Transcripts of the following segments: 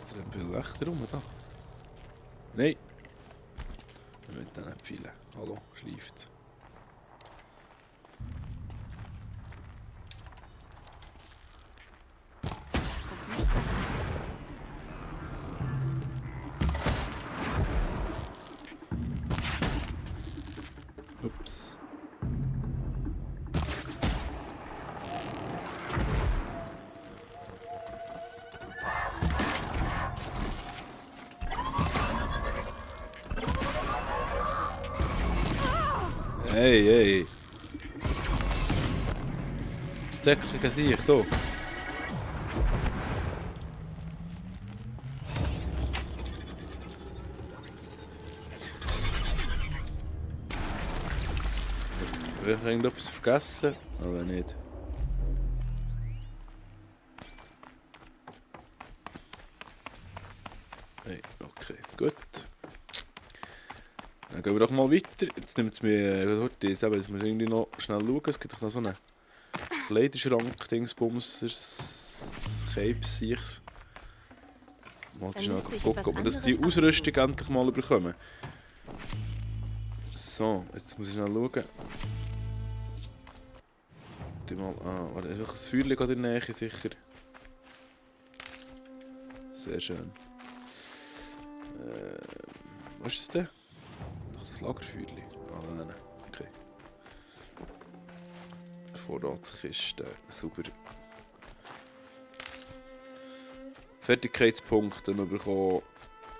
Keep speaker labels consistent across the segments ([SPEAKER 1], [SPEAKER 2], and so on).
[SPEAKER 1] extrem viel Wächter rum da. Nein! Wir wollen den nicht pfeilen. Hallo, schleift's. Ups. Hey, hey. Steck kein Sicht hier. Ich habe irgendetwas vergessen, aber nicht. Hey, okay, gut. Dann gehen wir doch mal weiter. Jetzt nimmt es mir jetzt muss ich irgendwie noch schnell schauen. Es gibt doch noch so einen Kleiderschrank, Dingsbumsers, Capes, Sichs. Mal schnell gucken, ob wir die Ausrüstung endlich mal bekommen. So, jetzt muss ich schnell schauen. Warte, ist das Feuerchen in der Nähe sicher? Sehr schön. Was ist das denn? Das Lagerfeuerchen. Ah, nein, okay. Vorratskiste, super. Fertigkeitspunkte bekommen.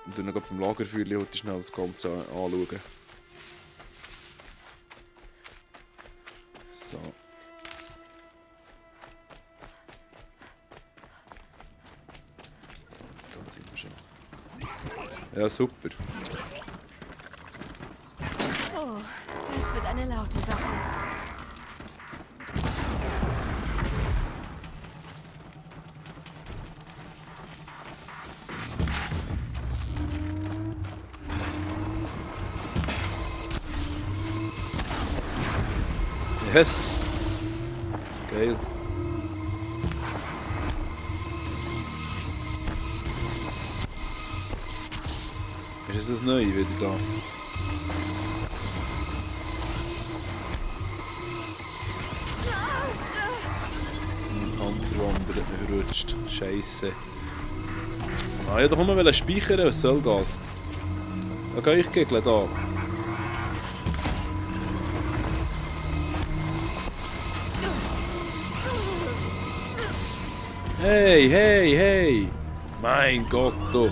[SPEAKER 1] Und dann beim Lagerfeuerchen heute schnell das Ganze anschauen. So. Da sind wir schon. Ja, super.
[SPEAKER 2] Oh, das wird eine laute Sache.
[SPEAKER 1] Yes! Geil. Ist das neu wieder da? Ein Panzerwander hat mich verrutscht. Scheisse. Ah ja, da kommen wir speichern. Was soll das? Da gehe ich gegeln da. Hey, hey, hey! Mein Gott, du!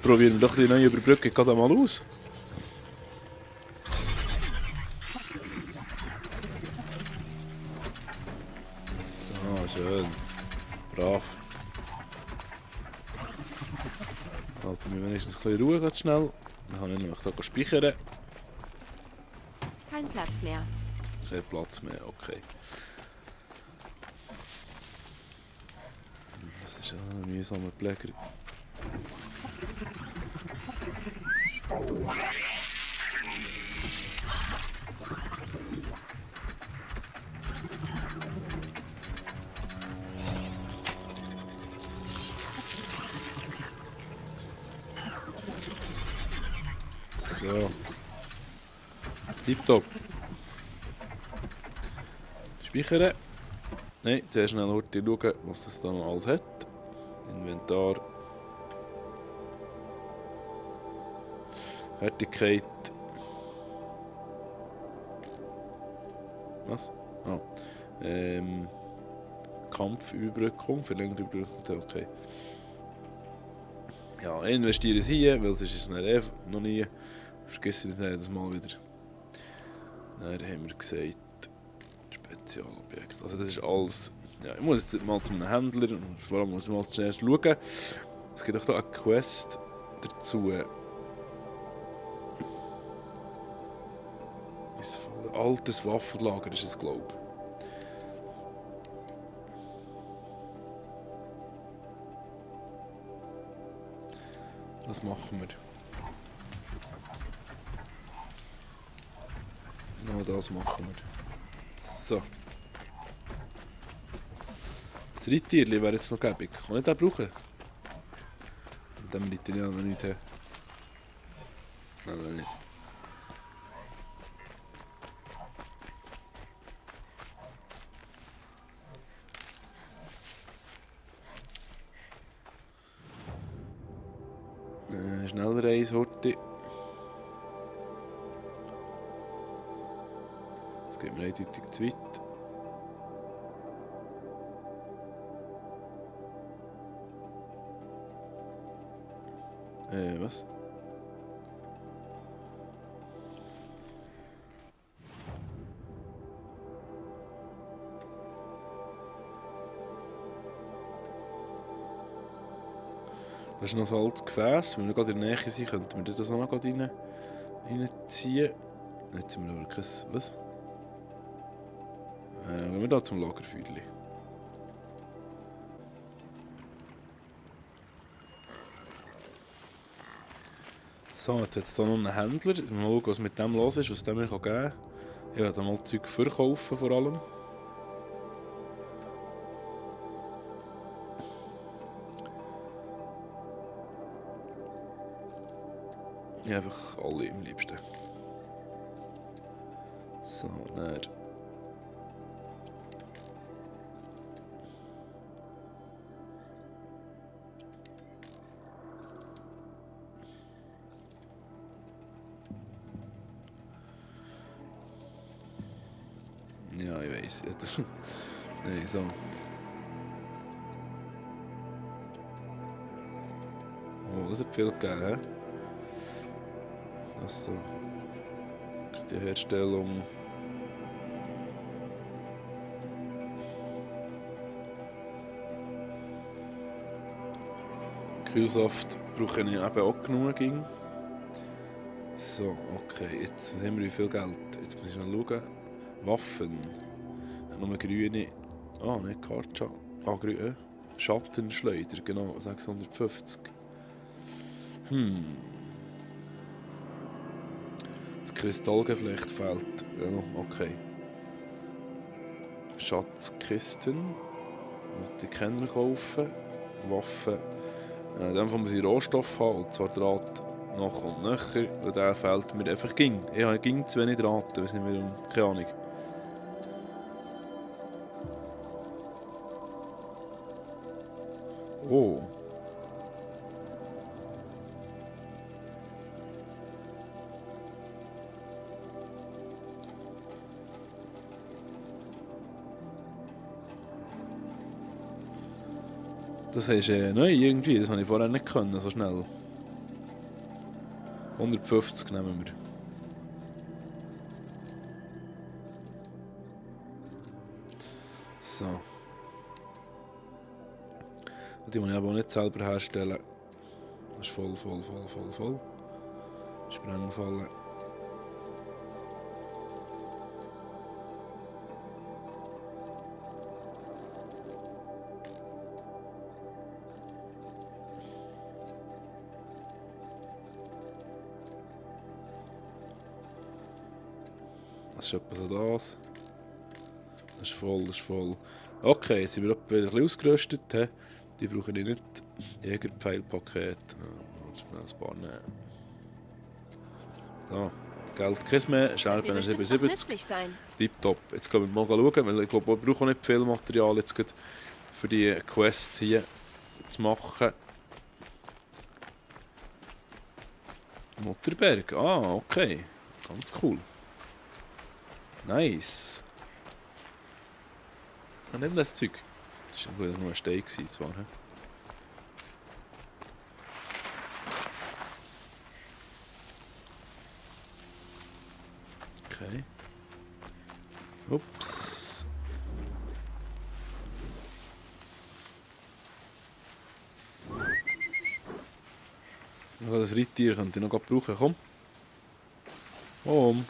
[SPEAKER 1] Probieren wir doch die neue Überbrückung gerade mal aus. So, schön. Brav. Lassen wir wenigstens ein bisschen Ruhe ganz schnell. Dann kann ich nämlich da speichern.
[SPEAKER 2] Kein Platz mehr.
[SPEAKER 1] Kein Platz mehr, okay. Das ist ein mühsamer Pfleger. So. Tipptopp. Speichern. Nein, zuerst schnell schauen, was das da noch alles hat. Inventar. Fertigkeit. Was? Ah. Kampfüberbrückung, verlängerte Überbrückung, okay. Ja, investiere es hier, weil sonst ist es noch nie. Vergiss nicht jedes Mal wieder. Dann haben wir gesagt, Spezialobjekt. Also das ist alles. Ja, ich muss jetzt mal zu einem Händler und vor allem muss ich mal zuerst schauen. Es gibt auch hier eine Quest dazu. Ein altes Waffenlager ist es, glaube ich. Das machen wir. Genau das machen wir. So. Das Reittierchen wäre jetzt noch gäbig. Kann ich den brauchen? Und dann reite ich auch noch nicht her. Nein, noch nicht. Schneller eins, Horti. Das geht mir eindeutig zu weit. Was? Das ist noch ein altes Gefäß. Wenn wir gerade in der Nähe sind, könnten wir das auch noch reinziehen. Jetzt sind wir aber kein... Was? Gehen wir da zum Lagerfeuerli. So, jetzt hat es hier noch einen Händler. Mal schauen, was mit dem los ist, was der mir geben kann. Ich werde mal Zeug verkaufen vor allem. Ja, einfach alle am liebsten. So, dann. Ja, ich weiss. Nein, so. Oh, das hat viel gegeben, hä? Das so. Die Herstellung. Kühlsaft brauche ich eben auch genug. So, okay, jetzt haben wir wie viel Geld. Jetzt muss ich noch schauen. Waffen. Nur grüne. Ah, nicht Kartscha. Ah, grüne. Schattenschleuder, genau, 650. Das Kristallgeflecht fehlt. Ja, okay. Schatzkisten. Die können wir kaufen. Waffen. In dem Fall muss ich Rohstoff haben, und zwar Draht nach und nachher. Und der fehlt mir einfach ging. Ich habe ging zu wenig Draht, ich weiß nicht warum. Keine Ahnung. Oh. Das ist neu irgendwie, das habe ich vorher nicht können, so schnell. 150 nehmen wir. So. Und die muss ich aber auch nicht selber herstellen. Das ist voll. Sprengfallen. Das ist etwa so das. Das ist voll. Okay, jetzt sind wir etwa wieder ein bisschen ausgerüstet. He? Die brauchen ich nicht. Jägerpfeilpaket. Ein paar nehmen. So, Geld kein mehr. Scherben 77. Tipptopp. Jetzt können wir mal schauen, weil ich glaube, wir brauchen auch nicht viel Material jetzt für die Quest hier zu machen. Mutterberg. Ah, okay. Ganz cool. Nice. nimm das Zeug. Das war nur ein Stein zwar. He? Okay. Ups. Das Reittier könnte ich noch brauchen. Komm. Komm.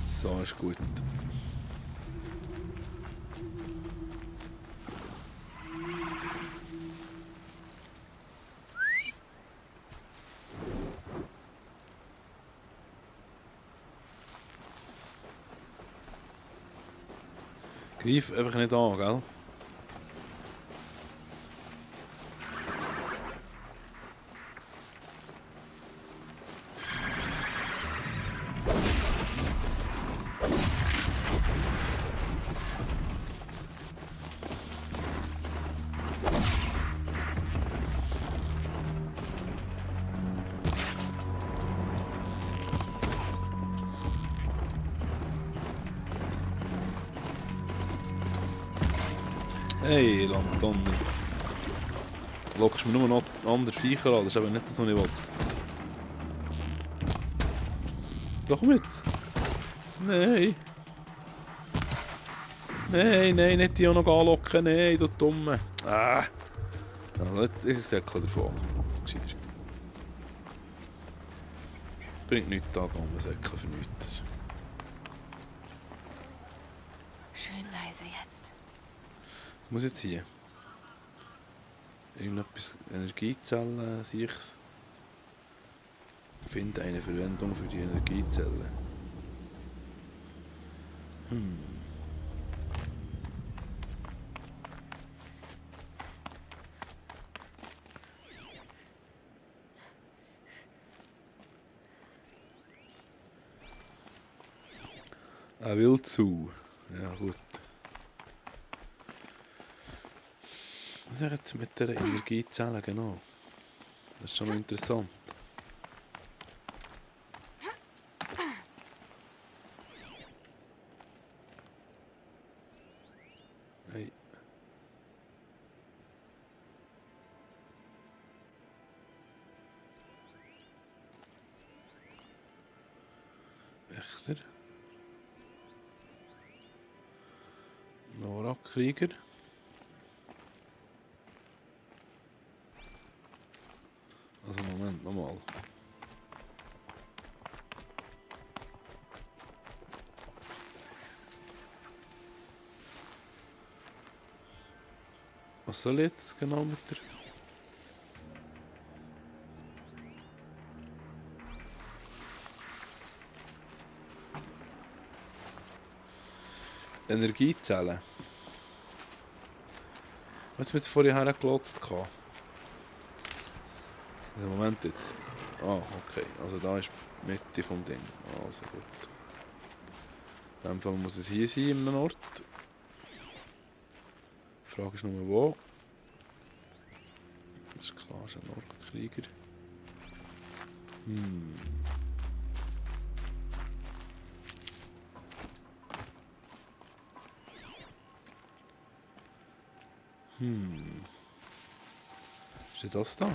[SPEAKER 1] So ist gut. Greif einfach nicht an, gell? Hey, Landtonner. Du lockst mir nur noch andere Viecher an, das ist aber nicht das, was ich wollte. Doch mit! Nein! Nein, nein, nicht die auch noch anlocken, nein, du Dumme! Ah! Also, jetzt ich säckle davon. Gescheiter. Bringt nichts da, man säckeln für nichts.
[SPEAKER 2] Schön leise jetzt.
[SPEAKER 1] Ich muss jetzt hier. Irgendetwas Energiezellen, sehe ich's. Finde eine Verwendung für die Energiezelle. Er will zu. Ja, gut. Was ist jetzt mit der Energiezelle genau? Das ist schon noch interessant. Hey. Wächter. Nora-Krieger. Also Moment, nochmal. Was soll ich jetzt genau mit der... Energiezellen. Was wir jetzt vorher hergelotzt haben. Moment jetzt. Ah, okay. Also da ist die Mitte vom Ding. Also gut. In dem Fall muss es hier sein, in einem Ort. Die Frage ist nur wo. Das ist klar, das ist ein Ork-Krieger. Ist das da?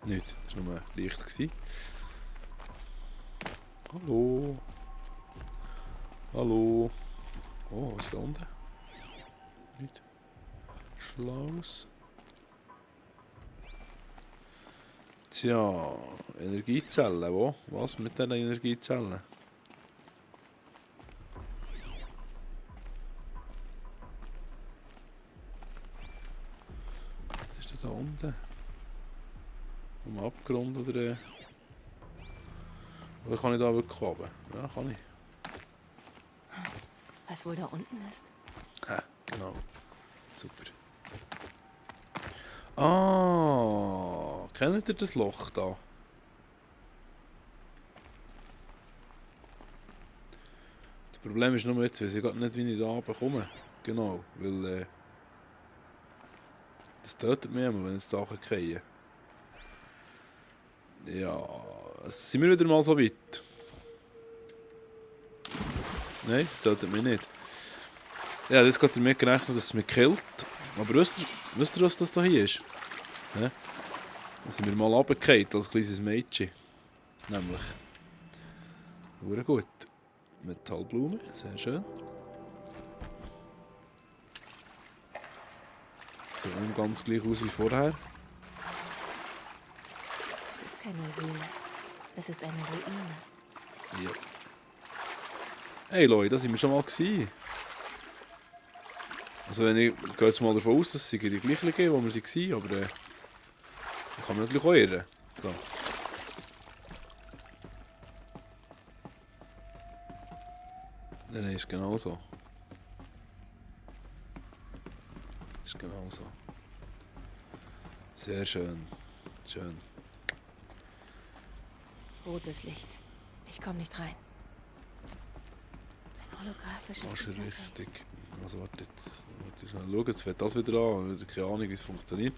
[SPEAKER 1] Nicht, das war nur Licht. Hallo. Hallo. Oh, was ist da unten? Nicht. Schlaus. Tja, Energiezellen, wo? Was mit diesen Energiezellen? Was ist denn da unten? Am Abgrund oder... Oder kann ich da wirklich oben? Ja, kann ich.
[SPEAKER 2] Was wohl da unten ist?
[SPEAKER 1] Ha, genau. Super. Ah, kennt ihr das Loch da? Das Problem ist nur jetzt, weiß ich gerade nicht, wie ich da runterkomme. Genau, weil Das tötet mich immer, wenn ich da fallen. Ja, sind wir wieder mal so weit? Nein, das tötet mich nicht. Ja, das geht damit gerechnet, dass es mich killt. Aber wisst ihr, was das da hier ist? Ja? Da sind wir mal runtergefallen als kleines Mädchen. Nämlich. Sehr gut. Metallblume, sehr schön. Sieht nicht ganz gleich aus wie vorher.
[SPEAKER 2] Es ist keine Höhle. Es ist eine Ruine.
[SPEAKER 1] Ja. Hey Leute, da sind wir schon mal gewesen. Also wenn ich gehe jetzt mal davon aus, dass es die gleichen geben, wo wir waren, aber ich kann mich natürlich auch irren. So. Nein, ist genau so. Ist genau so. Sehr schön. Schön.
[SPEAKER 2] Rotes Licht. Ich komme nicht rein. Ein holographisches
[SPEAKER 1] Das ist
[SPEAKER 2] Interface.
[SPEAKER 1] richtig. Also warte jetzt. Warte schnell schauen, jetzt fährt das wieder an. Ich habe keine Ahnung, wie es funktioniert.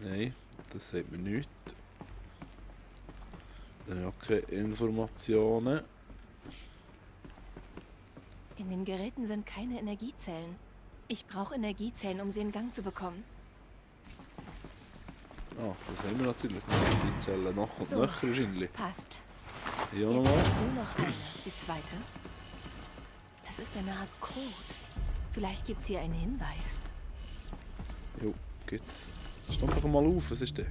[SPEAKER 1] Nein, das sagt mir nichts. Dann habe ich auch keine Informationen.
[SPEAKER 2] In den Geräten sind keine Energiezellen. Ich brauche Energiezellen, um sie in Gang zu bekommen.
[SPEAKER 1] Ah, das haben wir natürlich. Die Zellen noch und
[SPEAKER 2] So.
[SPEAKER 1] nöcher wahrscheinlich.
[SPEAKER 2] Passt.
[SPEAKER 1] Hier auch
[SPEAKER 2] Jetzt
[SPEAKER 1] nochmal.
[SPEAKER 2] fehlt nur noch eine. Die zweite. Das ist eine Art Code. Vielleicht gibt es hier einen Hinweis.
[SPEAKER 1] Jo, gibt's. Stand doch mal auf, was ist denn?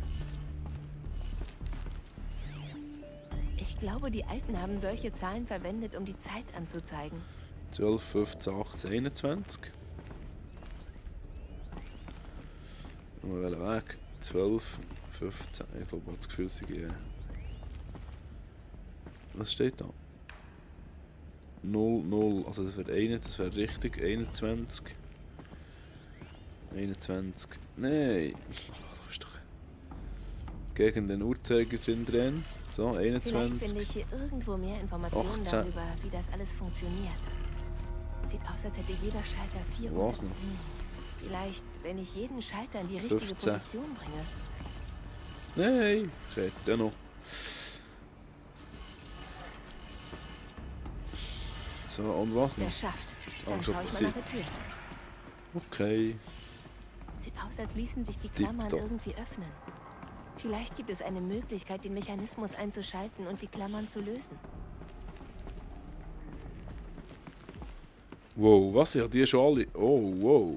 [SPEAKER 2] Ich glaube, die Alten haben solche Zahlen verwendet, um die Zeit anzuzeigen.
[SPEAKER 1] 12, 15, 18, 21. Nur welchen Weg? 12, 15. Ich glaube, ich habe das Gefühl, sie gehen. Was steht da? 0, 0. Also das wäre 1, das wäre richtig. 21. 21. Nein. Ach, du bist doch. Gegen den Uhrzeigersinn drehen. So,
[SPEAKER 2] Vielleicht
[SPEAKER 1] 21.
[SPEAKER 2] finde ich hier irgendwo mehr Informationen
[SPEAKER 1] 18.
[SPEAKER 2] darüber, wie das alles funktioniert. Sieht aus, als hätte jeder Schalter 4
[SPEAKER 1] Was noch?
[SPEAKER 2] Vielleicht, wenn ich jeden Schalter in die richtige
[SPEAKER 1] 15.
[SPEAKER 2] Position bringe.
[SPEAKER 1] Nein, steht ja noch. So, und was
[SPEAKER 2] Der
[SPEAKER 1] noch?
[SPEAKER 2] Schaft.
[SPEAKER 1] Ah,
[SPEAKER 2] Dann
[SPEAKER 1] schon
[SPEAKER 2] schaue ich mal
[SPEAKER 1] passiert.
[SPEAKER 2] nach der Tür.
[SPEAKER 1] Okay.
[SPEAKER 2] Sieht aus, als ließen sich die Klammern
[SPEAKER 1] Tipptopp.
[SPEAKER 2] irgendwie öffnen. Vielleicht gibt es eine Möglichkeit, den Mechanismus einzuschalten und die Klammern zu lösen.
[SPEAKER 1] Wow, was? Ich habe die schon alle. Oh, wow.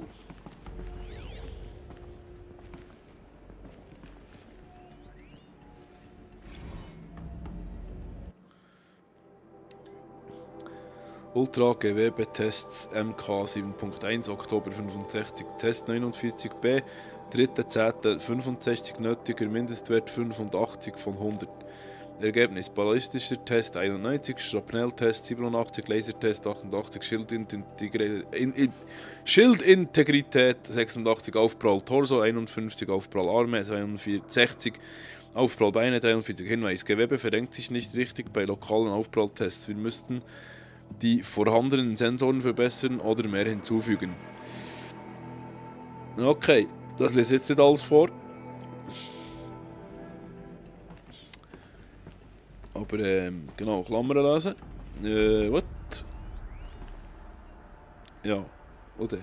[SPEAKER 1] Ultra GWB Tests MK 7.1 Oktober 65 Test 49b 3.10.65 nötiger Mindestwert 85 von 100 Ergebnis ballistischer Test 91 Schrapnelltest 87 Lasertest 88 Schildintegrität 86 Aufprall Torso 51 Aufprall Arme 60 Aufprall Beine 43 Hinweis Gewebe verrenkt sich nicht richtig bei lokalen Aufpralltests. Wir müssten die vorhandenen Sensoren verbessern oder mehr hinzufügen. Okay, das lese ich jetzt nicht alles vor. Aber genau, Klammern lesen. What? Ja, oder?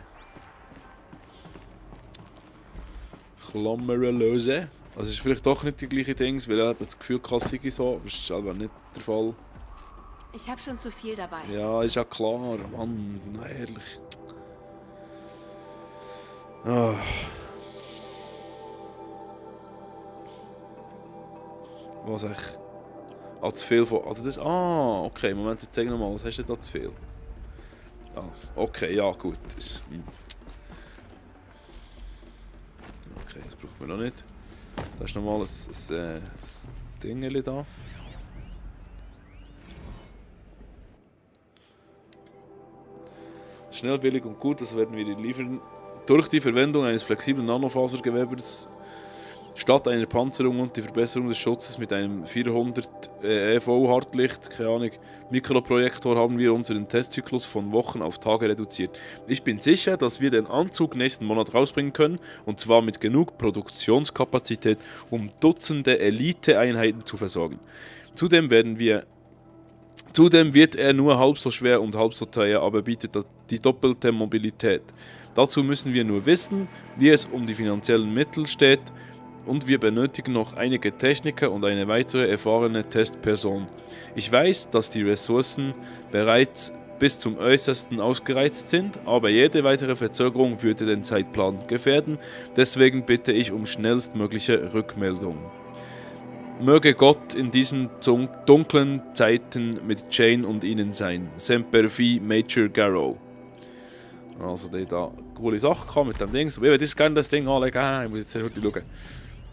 [SPEAKER 1] Klammern lösen. Also ist vielleicht doch nicht die gleiche Dings, weil ich habe das Gefühl, Klassik so, aber das ist aber nicht der Fall.
[SPEAKER 2] Ich habe schon zu viel dabei.
[SPEAKER 1] Ja, ist ja klar, Mann, ehrlich. Ah. Was echt? Ah, zu viel von. Also das ist. Ah, okay, Moment, jetzt zeig nochmal, was hast du da zu viel? Ah, okay, ja, gut. Okay, das brauchen wir noch nicht. Da ist nochmal ein Ding da. Schnell, billig und gut, das werden wir dir liefern. Durch die Verwendung eines flexiblen Nanofasergewebers Statt einer Panzerung und die Verbesserung des Schutzes mit einem 400 EV Hartlicht, keine Ahnung, Mikroprojektor haben wir unseren Testzyklus von Wochen auf Tage reduziert. Ich bin sicher, dass wir den Anzug nächsten Monat rausbringen können, und zwar mit genug Produktionskapazität, um Dutzende Elite-Einheiten zu versorgen. Zudem wird er nur halb so schwer und halb so teuer, aber bietet die doppelte Mobilität. Dazu müssen wir nur wissen, wie es um die finanziellen Mittel steht, und wir benötigen noch einige Techniker und eine weitere erfahrene Testperson. Ich weiß, dass die Ressourcen bereits bis zum Äußersten ausgereizt sind, aber jede weitere Verzögerung würde den Zeitplan gefährden, deswegen bitte ich um schnellstmögliche Rückmeldung. Möge Gott in diesen dunklen Zeiten mit Jane und ihnen sein. Semper Fi, Major Garrow. Also, der da coole Sache gehabt mit dem Ding. So, ich würde jetzt gerne das Ding anlegen. Ich muss jetzt heute schauen,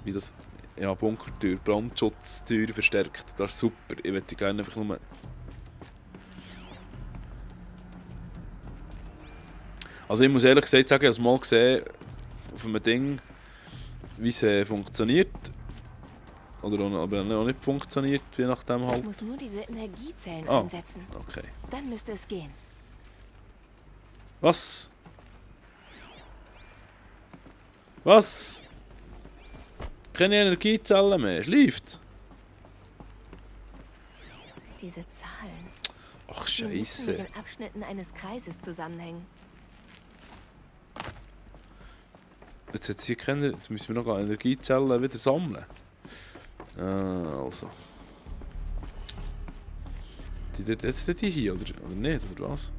[SPEAKER 1] wie das. Ja, Bunkertür, Brandschutztür verstärkt. Das ist super. Ich würde gerne einfach nur. Also, ich muss ehrlich gesagt sagen, ich habe es mal gesehen auf einem Ding, wie es funktioniert. Oder aber noch nicht funktioniert, je nachdem halt.
[SPEAKER 2] Ich muss nur diese Energiezellen
[SPEAKER 1] Ah,
[SPEAKER 2] einsetzen.
[SPEAKER 1] okay.
[SPEAKER 2] Dann müsste es gehen.
[SPEAKER 1] Was? Was? Keine Energiezellen mehr. Schläft.
[SPEAKER 2] Diese Zahlen.
[SPEAKER 1] Ach,
[SPEAKER 2] Die müssen mit
[SPEAKER 1] Scheiße.
[SPEAKER 2] den Abschnitten eines Kreises zusammenhängen.
[SPEAKER 1] Jetzt hat hier keine. Jetzt müssen wir noch Energiezellen wieder sammeln. Also. Jetzt die hier, oder nicht? Oder was?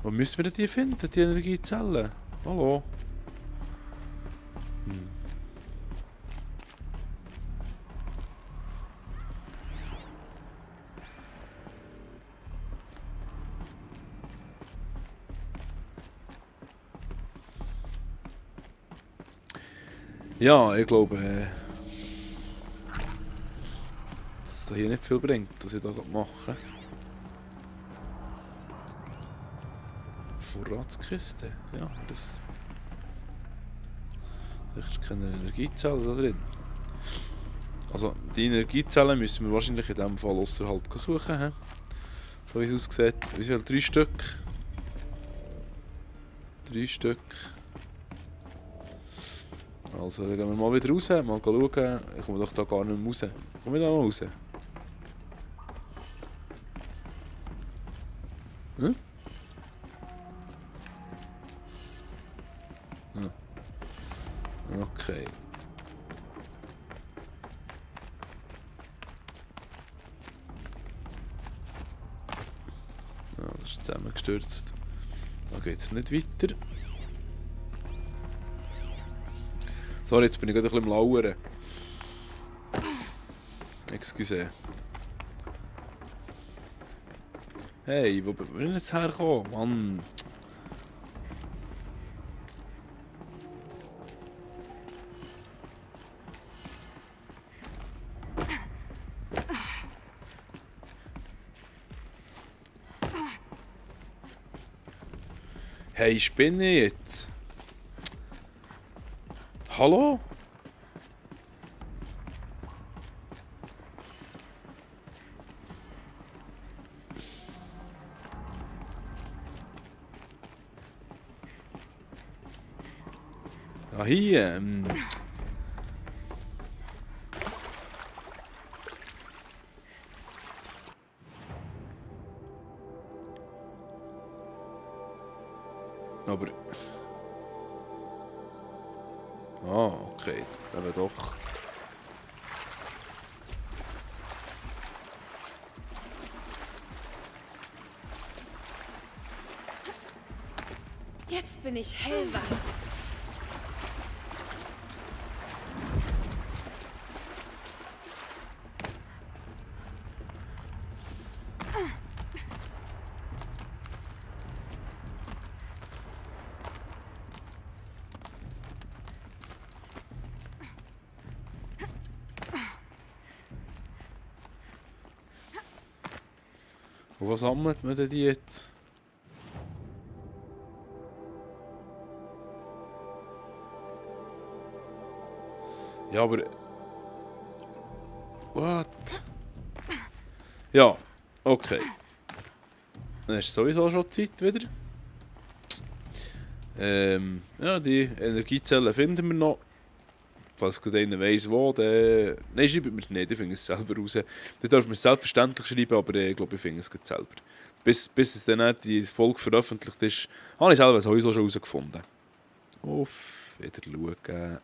[SPEAKER 1] Wo müssen wir denn die finden, die Energiezellen? Hallo? Ja, ich glaube, dass es da hier nicht viel bringt, was ich da mache. Vorratskiste, ja, das. Sicher keine Energiezellen da drin. Also, die Energiezellen müssen wir wahrscheinlich in diesem Fall außerhalb suchen. He? So wie es aussieht. Wie viel? 3 Stück? 3 Stück. Also, dann gehen wir mal wieder raus, mal schauen. Ich komme doch da gar nicht mehr raus. Komme ich da noch raus? Hm? Ja. Okay. Ja, das ist zusammengestürzt. Da geht es nicht weiter. Sorry, jetzt bin ich gerade ein bisschen am Lauern. Excuse. Hey, wo bin ich jetzt hergekommen? Mann. Hey, spinne ich jetzt? Hallo? Ah, hier. Aber. Ah, okay. Aber doch.
[SPEAKER 2] Jetzt bin ich hellwach.
[SPEAKER 1] Und was sammelt man denn die jetzt? Ja, aber... What? Ja, okay. Dann ist sowieso schon Zeit wieder. Ja, die Energiezellen finden wir noch. Falls gerade einer weiss, wo, dann... Nein, schreibt mir nicht, ich finde es selber raus. Dann darf man es selbstverständlich schreiben, aber ich glaube, ich finde es gerade selber. Bis es dann nicht die Folge veröffentlicht ist, habe ich selber sowieso schon herausgefunden. Auf, wieder schauen.